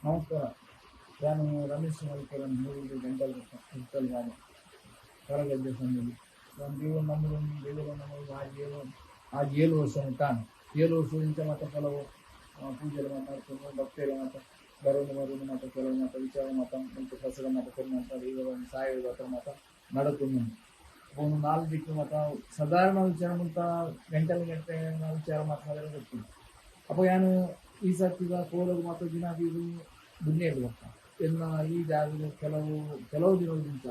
ನಮಸ್ಕಾರ. ನಾನು ರಮೇಶ್ ಮಲ್ಪುರನ್ ಮೂರು ಗಂಟಲ್ ಗಂಟಲ್ ಕರಗದ್ದೆ ಸಂಘದಲ್ಲಿ ನಾನು ದೇವರು ನಮ್ಮದೊಂದು ದೇವರು ನಮ್ಮದು ಆಜಿ 7 ವರ್ಷ ತಾನು 7 ವರ್ಷದಿಂದ ಮಾತ್ರ ಕೆಲವು ಪೂಜೆలు ಮಾತಾಡ್ಕೊಂಡು ಭಕ್ತರು ಮಾತ್ರ ಬರೋದು ಬರೋದು ಮಾತ್ರ ಕೆಲವು ಮಾತ್ರ ವಿಚಾರ ಮಾತ್ರ ಮತ್ತು ಫಸಲ ಮಾತ್ರ ಕಮ್ಮಿ ಮಾತ್ರ ಈಗ ಒಂದು ಸಾಯೋದು ಹತ್ರ ಮಾತ್ರ ನಡಕೊಂಡು ಒಂದು 4 ದಿಕ್ಕು ಮಾತ್ರ ಸಾಧಾರಣ ವಿಚಾರ ಅಂತ ಗಂಟೆ ಗಂಟೆ ವಿಚಾರ ಮಾತ್ರ ಗೊತ್ತಿಲ್ಲ. ಅಪ್ಪ ನಾನು ಈ ಸರ್ತಿದ ಕೋಲಗು ಮಾತ್ರ ದಿನ ಬೀರು ದುನಿಯಲ್ಲಿ ಬರ್ತಾ ಇನ್ನು ಈ ಜಾಗದ ಕೆಲವು ಕೆಲವು ದಿನಗಳಿಂದ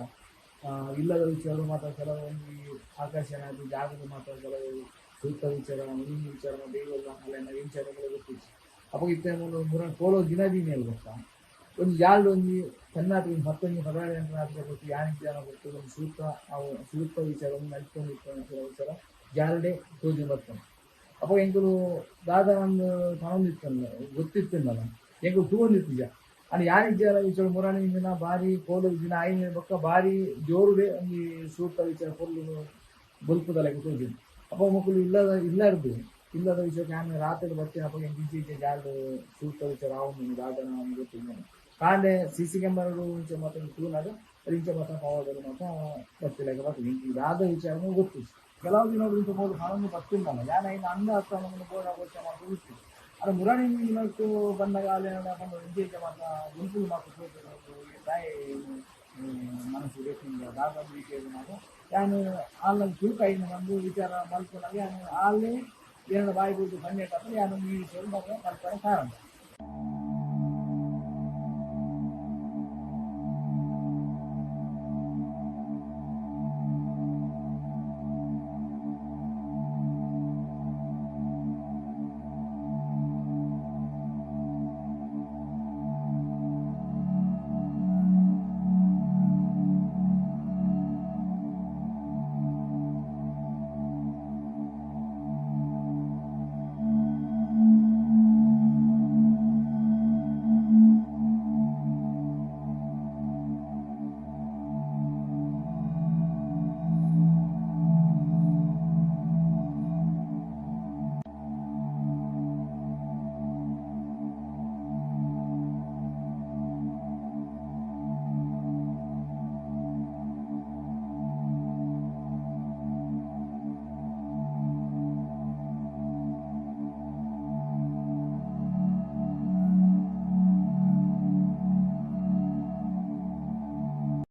ಇಲ್ಲದ ವಿಚಾರ ಮಾತ್ರ ಕೆಲವೊಂದು ಆಕರ್ಷಣೆ ಆದ ಜಾಗದ ಮಾತ್ರ ಕೆಲವು ಸೂಕ್ತ ವಿಚಾರ ಈ ವಿಚಾರ ದೇವಲ್ಲ ಅಲ್ಲ ಈ ವಿಚಾರಗಳು ಗೊತ್ತಿತ್ತು. ಅಪ್ಪ ಇತ್ತ ಮುರ ಕೋಲೋ ದಿನ ದಿನ ಗೊತ್ತಾ ಒಂದು ಜಾಲ್ಡ್ ಒಂದು ಕರ್ನಾಟಕ ಮತ್ತೊಂದು 16 ಗಂಟೆ ಗೊತ್ತು ಯಾನಿಗೆ ಜನ ಗೊತ್ತು ಒಂದು ಸೂಕ್ತ ಅವು ಸೂಕ್ತ ವಿಚಾರ ಒಂದು ನಡ್ಕೊಂಡು ಇತ್ತು ವಿಚಾರ ಜಾಲ್ಡೆ ತೋಜಿ ಬರ್ತಾನೆ. ಅಪ್ಪ ಎಂಕುಲು ದಾದ ಒಂದು ತಗೊಂಡಿತ್ತಲ್ಲ ಗೊತ್ತಿತ್ತಲ್ಲ ಎಂಕುಲು ತೂವೊಂದಿತ್ತಿಜ ಅಲ್ಲಿ ಯಾರಿಗೆ ಜನ ವಿಚಾರ ಮುರಾಣಿ ದಿನ ಬಾರಿ ಕೋಲು ದಿನ ಐನ ಬೊಕ್ಕ ಬಾರಿ ಜೋರುಡೆ ಒಂದು ಸೂಕ್ತ ವಿಚಾರ ಪೊರ್ಲು ಬೊಲ್ಪುದಲೆಕ್ಕ ತೋಜಿಂದು. ಅಪ್ಪ ಮಕ್ಕಳು ಇಲ್ಲದ ಇಲ್ಲರ್ದು ಇಲ್ಲದ ವಿಷಯಕ್ಕೆ ಆಮೇಲೆ ರಾತ್ರಿ ಬರ್ತೀನಿ. ಅಪ್ಪ ಎಂಕ್ ಇಂಚೆ ಜಾಲ್ಡ್ ಸೂಕ್ತ ವಿಚಾರ ಅವನು ದಾದನ ಅವ್ನು ಗೊತ್ತಿಲ್ಲ. ಕಾಂಡೆ ಸಿ ಸಿ ಕ್ಯಾಮರಾ ಇಂಚೆ ಮಾತ್ರ ತೂನಾಗ ಅದು ಇಂಚೆ ಮಾತ್ರ ಪಾವದಲ್ಲಿ ಮಾತ್ರ ಬರ್ತಿಲ್ಲ ಬರ್ತದೆ ಇಂಚೆ ಇದಾದ ವಿಚಾರನೂ ಗೊತ್ತಿತ್ತು. ಕೆಲವು ದಿನ ಇಂಚೆ ಬೋರ್ಡ್ ಹಣವನ್ನು ಬರ್ತಿಲ್ಲಲ್ಲ ಯಾನ ಇನ್ನು ಅಂದ ಹತ್ರ ನಮ್ಮನ್ನು ಬೋರ್ಡ್ ಆಗೋಚ ಮಾತ್ರ ಗೊತ್ತಿಲ್ಲ. ಅದು ಮುರಾಣಿ ದಿನಕ್ಕೂ ಬಂದಾಗ ಅಲ್ಲಿ ಬಂದು ಇಂಚೆ ಇಂಚೆ ಮಾತ್ರ ಗುಂಪು ಮಾತ್ರ ತಾಯಿ ಮನಸ್ಸು ಬೇಕು ದಾದ ವಿಷಯ ಮಾತ್ರ ಯಾನು ಆನ್ಲೈನ್ ಶುಲ್ಕ ಇನ್ನು ಬಂದು ವಿಚಾರ ಮಲ್ಕೊಂಡಾಗ ಯಾನು ಅಲ್ಲಿ ಏನೋ ಬಾಯಿ ಬಿಟ್ಟು ಸಣ್ಣ ಯಾನು ಈ ವಿಷಯ ಮಾತ್ರ ಮಲ್ಕೊಳ್ಳೋ ಕಾರಣ.